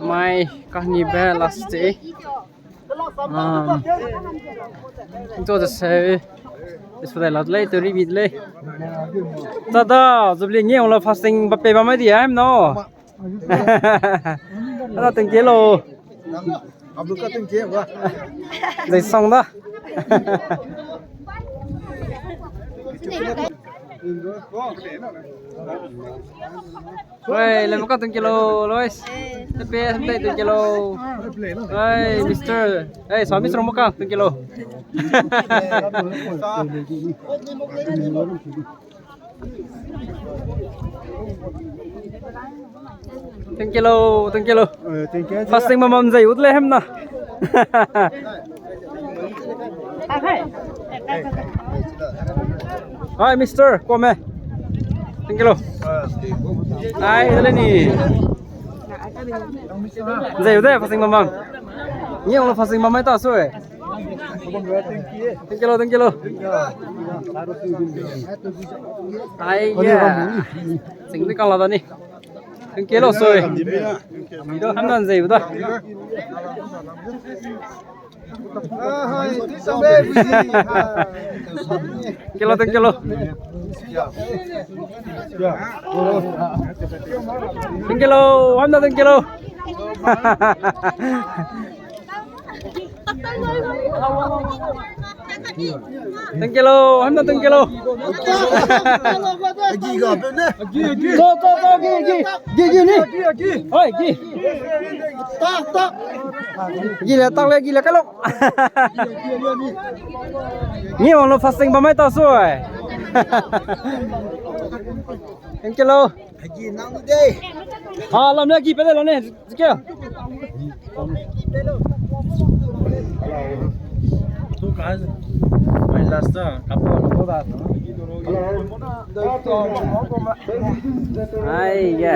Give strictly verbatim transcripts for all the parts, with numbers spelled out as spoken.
Mai kani be last day. Um, to the se. Is for the lot late to read late. Tada, Jubilee ngi ong lo fasting ba pe ba mai di am no. Tada thank you lo. Abdul ka thank you ba. Zai song da. Oi, le maka thank you lo, Lois. Tepe, tepe, thank you lo. Oi, mister. Oi, so mister maka thank you lo. Thank you lo, thank you lo. Eh, thank you. Fasting mamam zai ut le hem na. Hi, mister, come. Thank you lo. Hi, le ni. Zai ut le fasting mamam. Ni ong fasting mamai ta so e. Thank you lo, thank you lo. Ai ya. Sing ni kang la da ni. Thank you lo, sorry. Ham nan zai bu da. Thank you lo, thank you lo. Thank you lo, ham nan thank you lo. Thank you lo, ham na thank you lo. Gi ga pe ne. Gi, gi. To, to, to, gi, gi. Gi, gi ni. Gi, gi. Oi, gi. Tak, tak. Gi le, tak le, gi le, ka lo. Ni ong lo fasting ba mai ta so ai. Thank you lo. Agi nang de. Ah, lam le agi pe de lo ne. Zikya. Tu ka, my last, ah, kapo lo da. Ai, ya.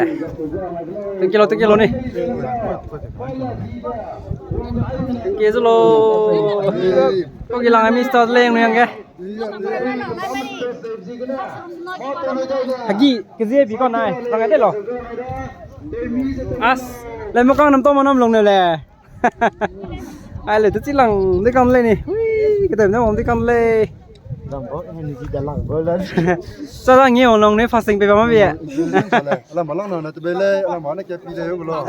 Thank you lo, thank you lo ni. Thank you lo. Ko gi lang ami start le yang yang ge. Agi, ke zie bi ko nai, rang ai de lo. As, le mo kang nam to mo nam long ne le. Ai le tu chi lang de kan le ni. Ui, ke dem ne wang de kan le. Lang bo, ni ji da lang bo la. Sa da ngi wang long ne fasting pe ba ma bi. Lam ma lang na na te be le, lam ma na ke pi le yo lo.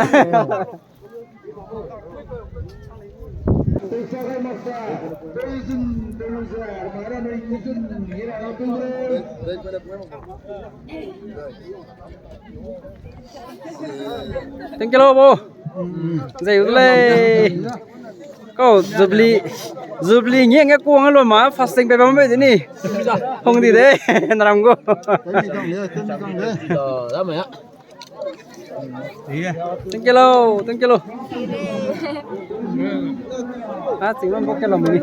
Thank you lo bo. Zai u le. Ko Jubilee, Jubilee ngi nge kuang lo ma fasting pe bam be de ni. Hong di de, naram go. Thank you lo, thank you lo. Ah, ching lo bo ke lo muni.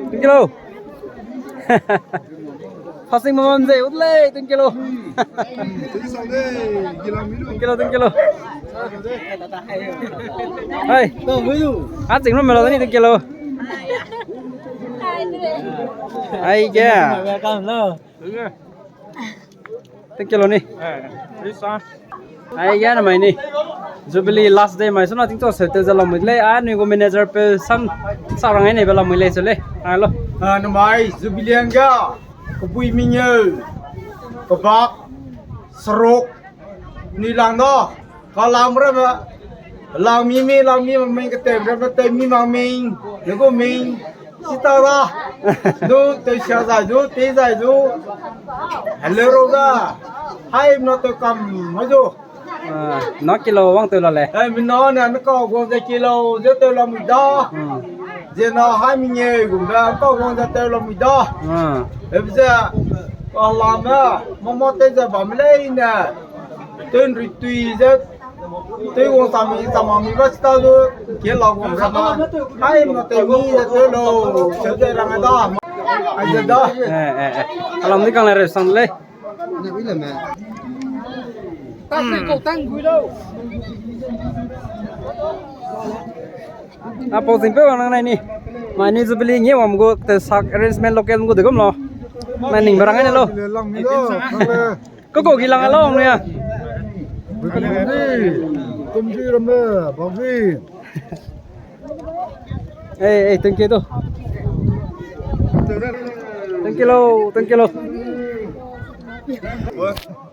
Thank you lo. Fasting mamam ze ut lei, thank you lo. Thank you lo, thank you lo. Hai. Ah, ching lo me lo ni, thank you lo. Ai ge. Thank you lo ni. Ai ge na mai ni. Jubilee last day mai suna tingto se te ze lamui lei. A nui gu manager pe sam sa rang ne be lamui lei se lei. Ai lo. Ah, na mai Jubilee hangge. Kebui mingeu. Kebak. Seruk. Nui lang da. Ka lang ramme, lang mi mi, lang mi ming, keteu ramme teu mi mang ming, ne gu ming, sita da, du, teu sia zai du, tei zai du, hello ro da, hai mna teu kam, ma du. Ah, na kilo wang teu la le. Eh, mi na ne, ne ka guang ze kilo, ze teu la mui da. Hmm. Ze na hai mi nge gum be, ne ka guang ze teu la mui da. Hmm. Ebe ze, ka lame, mama tei ze bam lei ne. Tun ri tui ze, tui wang sa mi, sa ma mi ba sita zu, ke la wang sa ma. Hai na tei mi ze teu lo, se ze rang da. Ai ze da. Eh, eh, eh. Alam di kang le re san lei. Ne wi le me. Ta se ko tang gui lo. A pau zing pe wang nang nai ni. Mai ni Jubilee nge wang gu te sak arrangement local gu de gum lo. Mai ning barang ne lo. Langmi lo, kale. Koko gi lang lo ne ya. Bukali ni, tumji ramme, bagi. Eh, eh, thank you to. Thank you lo, thank you lo.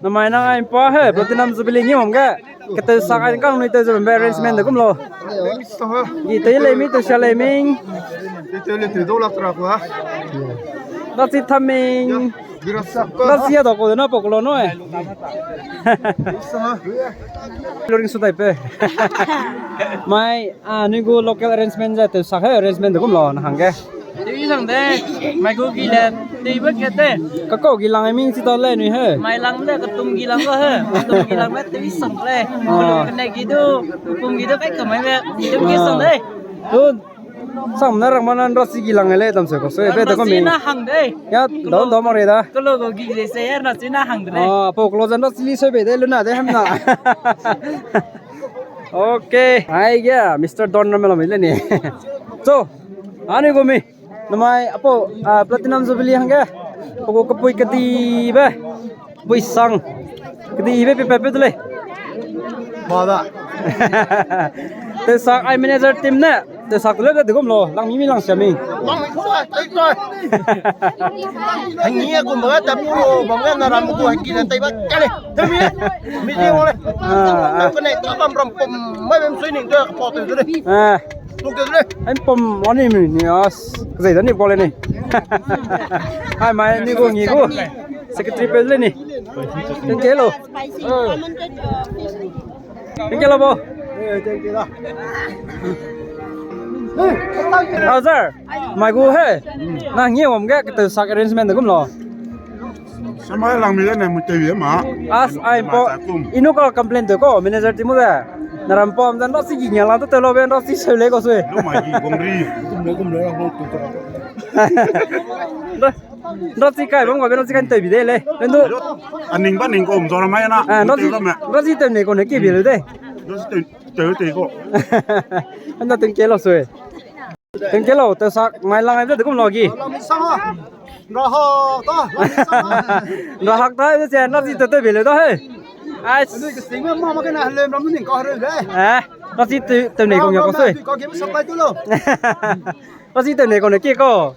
Namai na ai pa he, Platinum Jubilee ngi wam ge. Keteu sak ai kang nui teu ze bambe arrangement de kum lo. Gi tei lei mi, teu sia lei mi. Tei teu lei teu dau lak tra ku ha. Dachi thaming. Dachi ya dau ku de na pok lo noi. Loring su dai pe. Mai, a, nui gu local arrangement ze teu sak he arrangement de kum lo na hangge. Tewi sang de, mai gu gi le, tewi ba ke te. Kakau gi lang ai ming chi ta le nui he. Mai lang le, katum gi lang ga he. Katum gi lang le, tewi sang le. Ah. Kane gi du, katum gi du kai kamai le, tewi gi sang de. Tu, sam na rang mana nrasi gi lang le, dam se ko se, be ta ko mi. Nrasi na hang de. Ya, dam, dam, mare da. Kalo go gi le se, ya, nrasi na hang de le. Ah, po klo zan nrasi li se be de, luna de, hem na. Okay, ai ge, Mister Don ramme lam le ni. So, ani gu mi. Namai, apo, ah, Platinum Jubilee hangge. Apo kapui kedibe. Pui sang. Kedibe pe pe pe de lei. Ba da. Teu sak ai manager team ne. Teu sak le de gum lo. Lang mi mi lang sia mi. Lang mi ko ai tai tai. Hangi a gum ba ta pu lo, bam ga na ram gu hangi na tai ba ka le. Te mi. Mi di mo le. Ah, ah. Ko ne ta bam ram pom mai bam sui ning de pa te de. Ah. Ai pom ani mi ni as. Zai da ni ko le ni. Ai mai ni gu ngi gu. Secretary pe le ni. Thank you lo. Thank you lo bo. Ah, sir. Mai gu he. Na ngi wam ge keteu sak arrangement de gum lo. Samai lang mi ne mu tewi ma. As ai po. Inu ka complain de ko manager team de. Na ram pom dan rasi gi ngialang te lo be rasi seu le ko sui. Lo mai gi gong ri. Tum le gum le rang lo tu tu. Rasi kai bam ko be rasi kan tewi de le. Len du. Aning ba ning ko um zo ra mai na. Ah, rasi, rasi tew ne ko ne ki bi le de. Rasi tew tew ko. Anda thank you lo sui. Thank you lo, teu sak mai lang ai de gum lo gi. Lang mi sang a. Nrahak ta, lang mi sang a. Nrahak ta, ai de sia, nasi teu teu bi le da he. Ai. Ani ke sing me ma ma ke na le ram ni ka re le. Eh, nasi teu teu ne ko ngi ko sui. Ka ke supply tu lo. Nasi teu ne ko ne ki ko.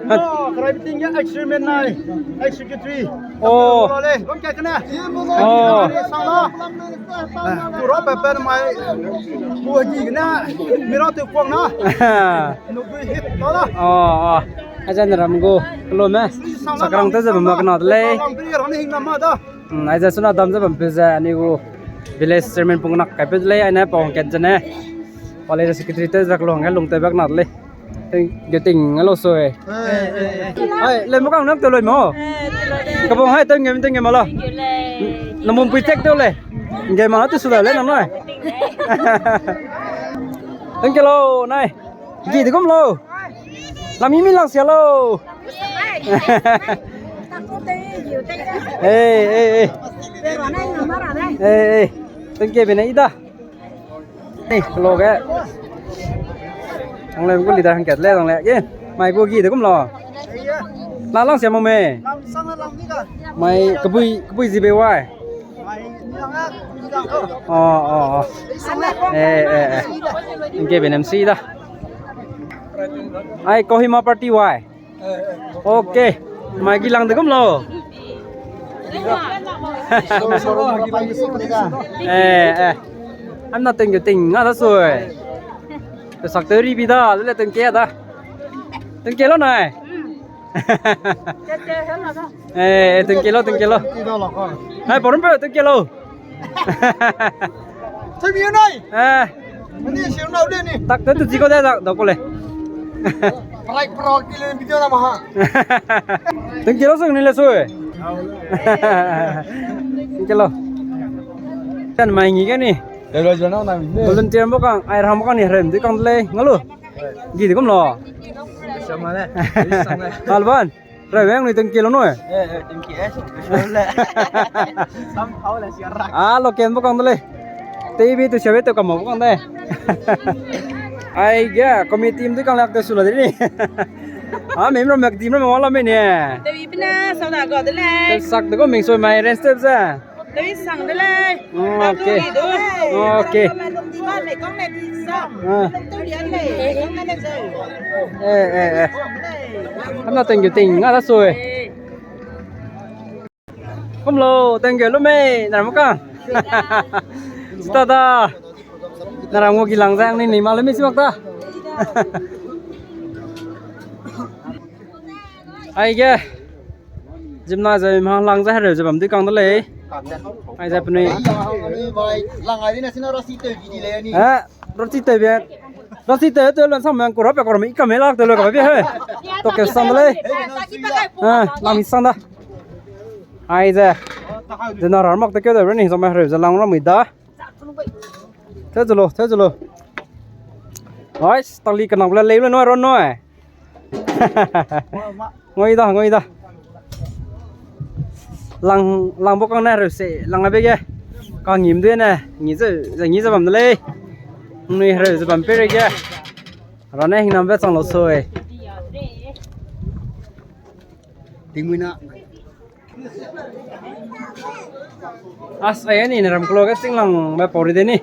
No, krai ting ya experiment nai. Executive. Oh. Lo le, bam ke kena. Oh. Sang la. Tu ro pe pe mai. Bu gi na. Mi ro tu kuang na. Nukdui hit, lo da. Oh, oh. Aizan ram gu, kelo me. Sakrang te ze bam na kena de lei. Ram pi ram hing na ma da. Hmm, aize suna dam ze bam pe ze, ani gu village chairman pung nak kai pe de lei, aine pau ket ze ne. Pale ze secretary te ze kelo nge lung te bak na de lei. Ting, ge ting, alo soi. Ai, le mo kang nak te loi mo. Kabong hai teng ge, teng ge ma la. Na mum pui tek te le. Nge ma te su da le na noi. Thank you lo, nai. Gi de gum lo. Lam mi mi lang sia lo. Ei, ei, ei. Ei, ei. Thank you, bine ida. Ei, lo ge. Ang le gu leader hang kat le, ang le. Ye, mai gu gi de gum lo. La lang sia mo me. Mai kabui, kabui zi be wai. Oh, oh, oh. Eh, eh, eh. Ngke benem si da. Ai, Kohima party wai. Okay. Mai gi lang de gum lo. Eh, eh. Am na teng ge ting nga da soi. Te sak te ri bi da, le teng ke da. Teng ke lo nai. Eh, thank you lo, thank you lo. Hai, porum pe, thank you lo. Sami nai. Eh. Mani siu nau le ni. Tak, tak, tu jiko da, da, da ko le. Prai pro ki le video na ma ha. Thank you lo, sung ni le sui. Thank you lo. Kan mai ngi ka ni. Volunteer mo kang, ai ram mo kang ni rem di kang le, ngalo. Gi de gum lo. Sama le. Alban. Rai weng ni teng kilo noi. Eh, eh, teng ki, eh. Sam thau le sia rak. Ah, lo ken bo kang de le. Te bi tu sia be tu kam bo kang de. Ai ge, committee team tu kang lak te su la de ni. Ah, mem ro mek dim ro me wala me ni. Te bi Ne, sau da ga de lei. Sak de ko ming sui mai rent step ze. Lei sang de lei. Oh, okay. Okay. Lei kong lei di sang. Ah. Lei tu lian lei. Kong lei ze. Eh, eh, eh. Kam na thank you ting nga da sui. Kum lo, thank you lo mei, naram ka. Sita da. Naram ngo gilang zang ni ni ma le mi simak da. Aige. Jimna ze mi hang lang ze hereu ze bam dui kang de lei. Ai ze penui. Lang ai di na sina rasi teu di di lei ni. Eh, rasi teu be. Rasi teu teu lan sam yang kura pe kura mi ikam me lak teu lo ka be he. To ke sang de lei. Ah, lang mi sang da. Ai ze. Ze na rar mak te ke de ni zong me hereu ze lang ram mi da. Te zu lo, te zu lo. Ai, tang li ka nang le lei lo no ro no. Ngoi da, ngoi da. Lang, lang bo kang ne hereu se, lang a be ge. Ka ngim de ne, ngi ze, ze ngi ze bam de lei. Nui hereu ze bam pe re ge. Ra ne hingnam be chang lo sui. Tingmui na. As ai ni ne ram klo ge sing lang me pau ri de ni.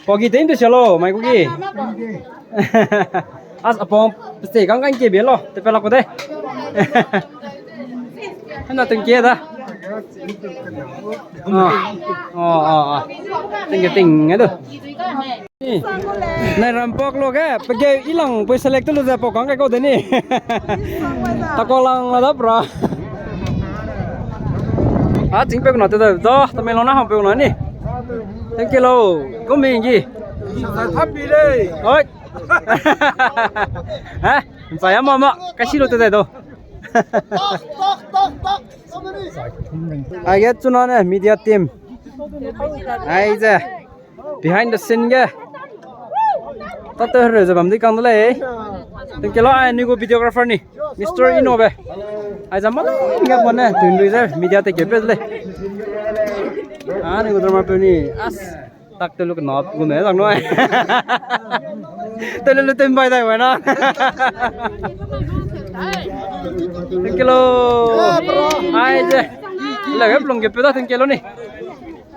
Pau gi te ndu sha lo, mai ku gi. As apong peste kang kang ke be lo, te pe lak ko de. Hana teng ke da. Ah, ah, ah, ah. Teng ke ting ngai du. Nai ram pak lo ge, pegeu i lang pui select lu ze pau kang kai kau de ni. Ta kau lang la da pra. A ching pe kuna te da, da, ta me lo na ham pe kuna ni. Thank you lo, kum mi ngi. Sa thapi le. Oi. Ha, sa ya mama, kasi lo te da do. Ai ge chuna ne media team. Ai ze. Behind the scene ge. Tate hereu ze bam di kang de lei. Thank you lo, ai ni gu videographer ni. Mister Inobe. Ai ze ma ge bone, tun dui ze media te ke pe de lei. Ah, ni gu drama pe ni. As. Tak te lu ke nap gu me zang noi. Te lu lu tem bai dai wena. Thank you lo. Ai ze. Lage plung ke pe da thank you lo ni.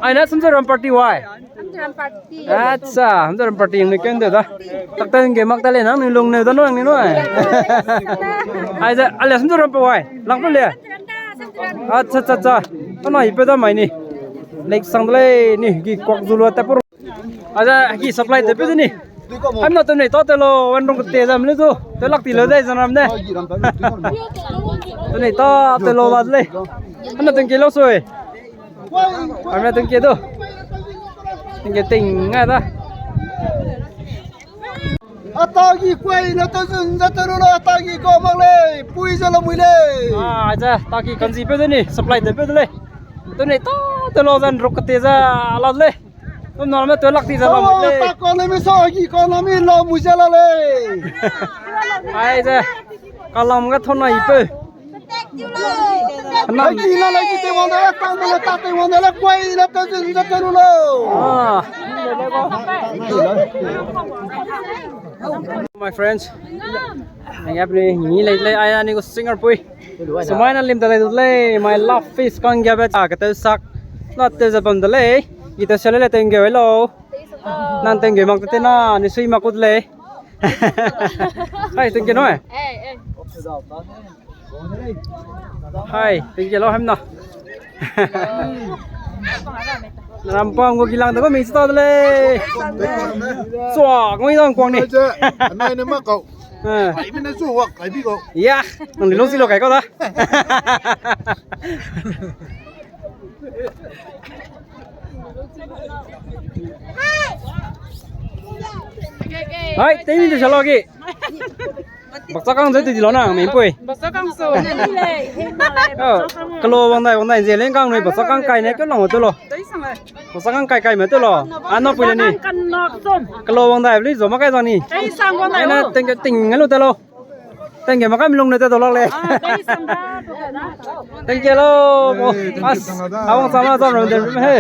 Ai na Samjaram party wai. Samjaram party. Acha, Samjaram party ni ken de da. Tak ta nge mak ta le nang ni lung ne da no nang ni no. Ai ze, ale Samjaram pa wai. Lang pa le. Acha, acha, acha. Ana ipe da mai ni. Lake sang de lei ni gi kok zulu ta pur. Acha gi supply te pe de ni. Am na tu nei ta te lo, wan rong te zam le tu. Te lak ti lo dai zam ram ne. Tu nei ta te lo la de lei. Am na teng ke lo sui. Am na teng ke do. Teng ke ting ngai da. Atagi kuai na ta zun za ta ru na atagi ko mak lei, pui za la mui lei. Ah, acha, taki kanzi pe de ni, supply te pe de lei. Tu nei ta te lo zan rok te za la de lei. Tum na me tu lak ti za la mui lei. Ta ko na mi sa gi ko na mi la mui za la lei. Ai ze. Kalam ga thona ipe. Lagi na lagi te wang da, tang na ta te wang da, kuai na ta zun za ta ru lo. Ah. My friends. Ang apni ni lei lei ai ani gu singer pui. Sumai na lim da lei du lei, my love fish kang ga be ta ka te sak. Na te za bam da lei. I te sele le teng ge lo. Nang teng ge mak te na, ni sui mak kut lei. Hai, thank you noi. Hai, thank you lo hem na. Ram pang go gilang da go mi sta de lei. Chua, ngoi dang kuang ni. Nai ne ma kau. Eh. Ai mi na chu wak ai bi kau. Ya, nang ni lo si lo kai kau da. Hai, tei ni de salo ki. Baksa kang zai tu di lo na, mei pui. Baksa kang so. Oh, kalo wang dai, wang dai, je leng kang nui, baksa kang kai ne, kalo wang tu lo. Baksa kang kai kai me tu lo. Ano pui le ni. Kalo wang dai, beli zo ma kai zang ni. Ai na, teng ke ting ngai lo te lo. Thank you, makam lung ne te dolak le. Thank you lo. As, awang sama zam ram de he.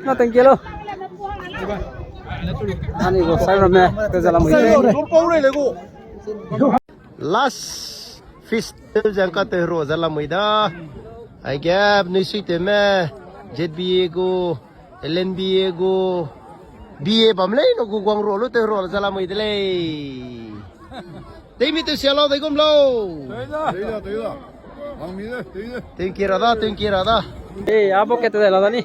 Na thank you lo. Ani go sai ram me, te zalam. Last Fees tew ze ngka tew ro ze lamui da. Aige penui suitewme, Z B A gu, L N B A gu, B A bam lei no gu guang ro lu tew ro ze lamui de lei. Teimi tew sia lau dei gum lau. Thank you ra da, thank you ra da. Eh, abo ke te de la da ni.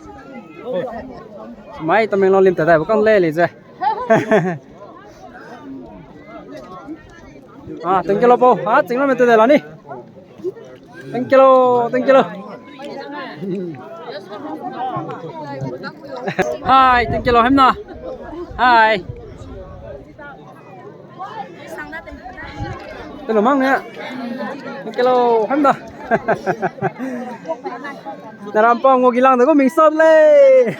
Mai Tamenglong lim te dai, bu kan le le ze. Ah, thank you lo po. Ah, ching lo me te de la ni. Thank you lo, thank you lo. Hi, thank you lo, hem na. Hi. Te lo mang ne. Thank you lo, hem na. Naram pa ngo gilang de ko ming sat lei.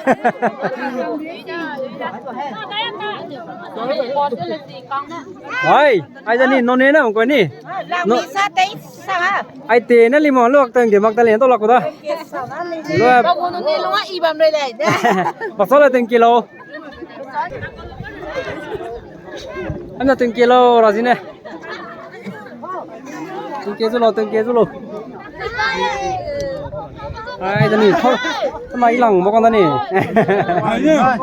Hai, ai da ni, no ne na ko ni. No. Ai te na limo lo tang ge mak ta le to lak ko da. Lo. Ba ngo no ne lo i bam re lei. Ba sa la thank you lo. Ana thank you lo, razi ne. Thank you zu lo, thank you zu lo. Ai, da ni, thor, tama i lang mo kan da ni.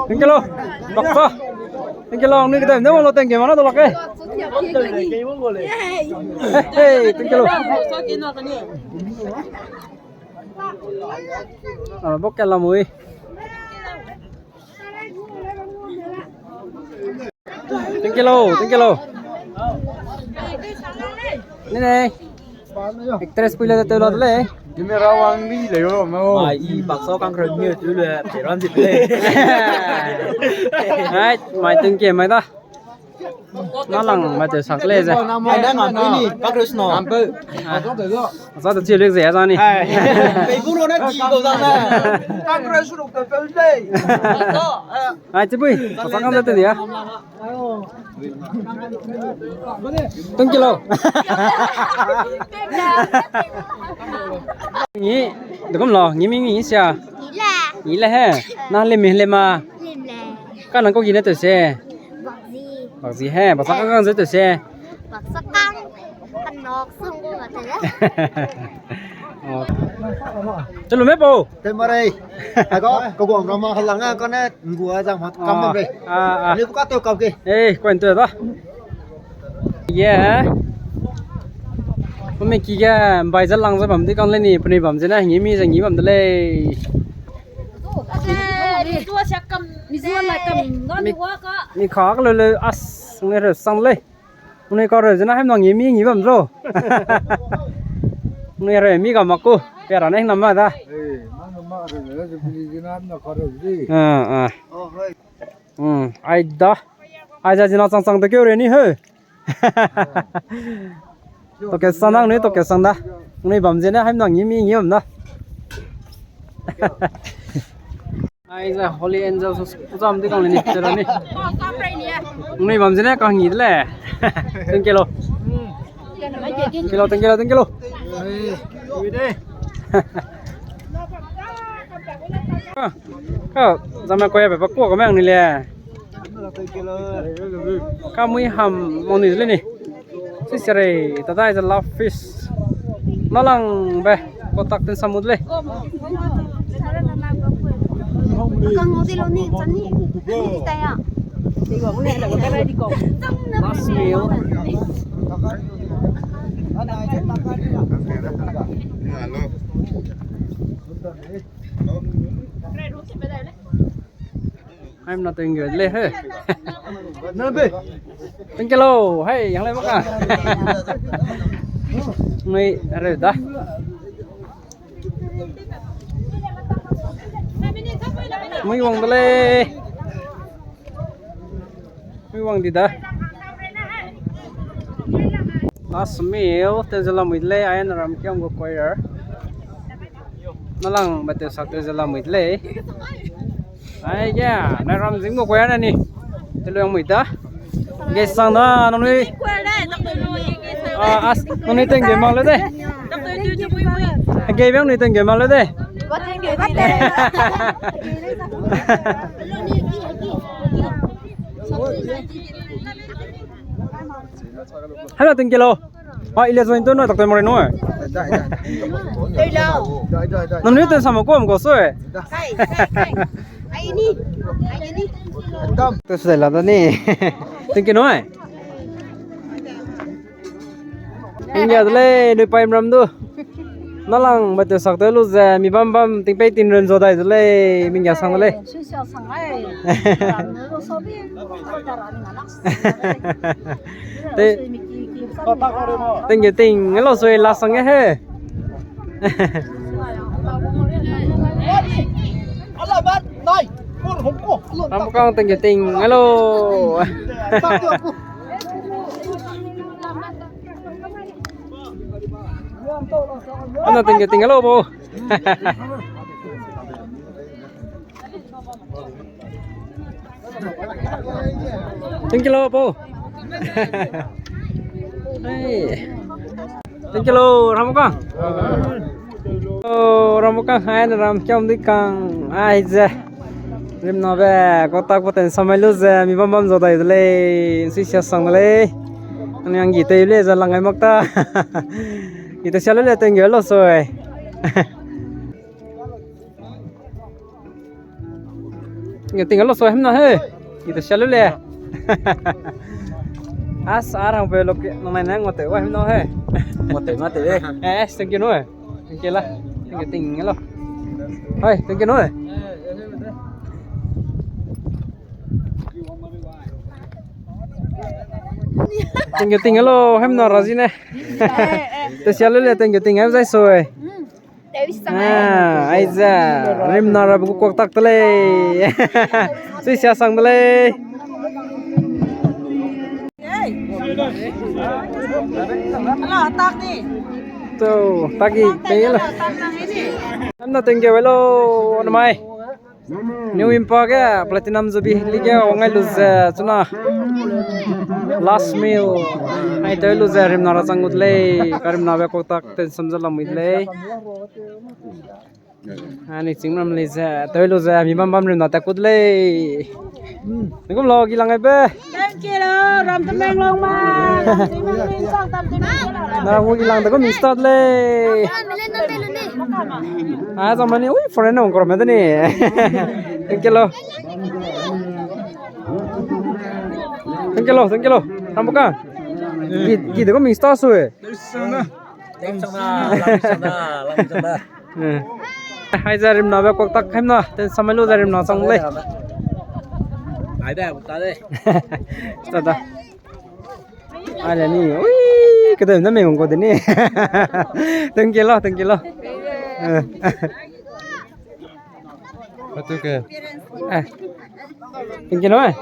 Thank you lo. Baksa. Thank you lo, ni ke da, ne mo lo thank you mana to lak e. Hey, hey, thank you lo. Ah, bok ke la mui. Thank you lo, thank you lo. Ni ne. Actress pui le te la le. Ni me ra wang ni le yo mo. Mai i baksa kang kre ni tu le, te ran di le. Ai, mai thank you mai da. Na lang mai te sak le ze. Ai, na ngam pe ni, kak rus no. Ngam pe. Sa te chi le ze za ni. Ai. Pe bu ro na chi ko za na. Kak rus ro te pe le. Ai, chi bui, sa kan te dia. Thank you lo. Ni, de gum lo, ni mi mi sia. Ni le. Ni le he. Na le mi le ma. Lim le. Ka nang ko gi ne te se. Bakzi. Bakzi he, baksa kang kang ze te se. Baksa kang. Kanok sung gu ga te le. Oh. Chelu me po. Te ma rei. Ago, ko guang rama halang a kane ngua jang hat kam ma rei. Ah, ah. Ni bu ka to kap ke. Eh, kuen to da. Ye. Pumi ki ge mbai ze lang ze bam di kang le ni, penui bam ze na ngi mi ze ngi bam de lei. Mi, mi kha ka le le as ngi re sang lei. Nui ka reu ze na hem nang ngi mi ngi bam zo. Nui reu mi ga mak ku. Pe ra ne hingnam ma da. Eh, nang ma reu ze beli ze na hem nang ka reu ze. Ah, ah. Oh, hoi. Hmm, ai da. Ai za zina chang chang de keu re ni heu. To ke sang nang nui to ke sang da. Nui bam ze na hem nang ngi mi ngi bam da. Ai za Holy Angels Hospital zam di kang le ni, te ra ni. Nui bam zene kang ngi de le. Thank you lo. Thank you lo, thank you lo, thank you lo. Ka, ka, zame koi be ba kua ka meng ni le. Ka mui ham mo ni le ni. Sisere, tadai ze love fish. Nalang be, kotak ten samut le. Kang ngau di lo ni, chani. Ni di taya. Last meal. Hello. Hai, mna tengge le he. Na be. Thank you lo. Hai, yang le baka. Nui, are da. Mui wang de le. Mui wang di da. Last meal, te ze lamui de lei, ai na ram kiam gu choir. Nalang ba te sak te ze lamui de lei. Ai ya, na ram zing gu choir na ni. Te lu yang mui da. Ge sang da, nang nui. Ah, as, nang nui teng ge mak le de. Ge bang nui teng ge mak le de. Hello, thank you lo. Ah, ile join to no, tak to more no. Dai, dai, dai. Dai lau. Nang ni ten sama ko am ko so e. Kai, kai, kai. Ai ni. Ai ni. Te su dai la da ni. Thank you no e. India de lei, nui pai ram du. Nalang ba te sak te lu ze, mi bam bam, ting pei tin ren zo dai de lei, mi ngia sang de lei. Sui sia sang ai. Ram ne ro so bi. Te, thank you, ting, hello, sui la sang e he. Ram kang, thank you, ting, hello. Ana thank you, ting, hello, bo. Thank you lo, bo. Hai. Thank you lo, Ramukang. Oh, Ramukang, hai, na ram kiam di kang, ai ze. Rimna be, kotak paten samai lu ze, mi bam bam zo dai de lei, sui sia sang de lei. Ani ang gi te le ze lang ai mak ta. Gi te sia le le teng ge lo soi. Nge ting lo so hem na he. Ita sia lu le. As arang pe lo ke nang nai nang ngote wa hem na he. Ngote ngote le. Eh, thank you no. Thank you la. Thank you ting lo. Hai, thank you no. Thank you ting lo hem na raji ne. Te sia lu le thank you ting hem zai so e. Ah, aize, rimna rabe gu kuak tak te lei. Sui sia sang de lei. To, taki, tei lo. Anna thank you hello, anmai. New Impa ge Platinum Jubilee ge wangai lu ze chuna last meal. Ai tei lu ze rimna ra chang gut lei. Ka rimna be kuak tak ten sam ze lam mit lei. Ani ching ram lei ze, tei lu ze, mi bam bam rimna ta kut lei. Nigum lo, gi lang ai be. Thank you lo, ram te meng long ma. Na ram gi lang ta ko mi start lei. Ah, zaman ni, ui, foreign na ong kor me de ni. Thank you lo. Thank you lo, thank you lo. Ram bu ka. Gi, gi de ko mi start su e. Lam sana, lam sana, lam sana. Eh. Hai ze rimna be kuak tak hem na, ten samai lu ze rimna chang lei. Ai da, ta de. Ta da. Ai le ni, ui, kede na me ngko de ni. Thank you lo, thank you lo. Eh. Atu ke. Eh. Thank you lo, eh.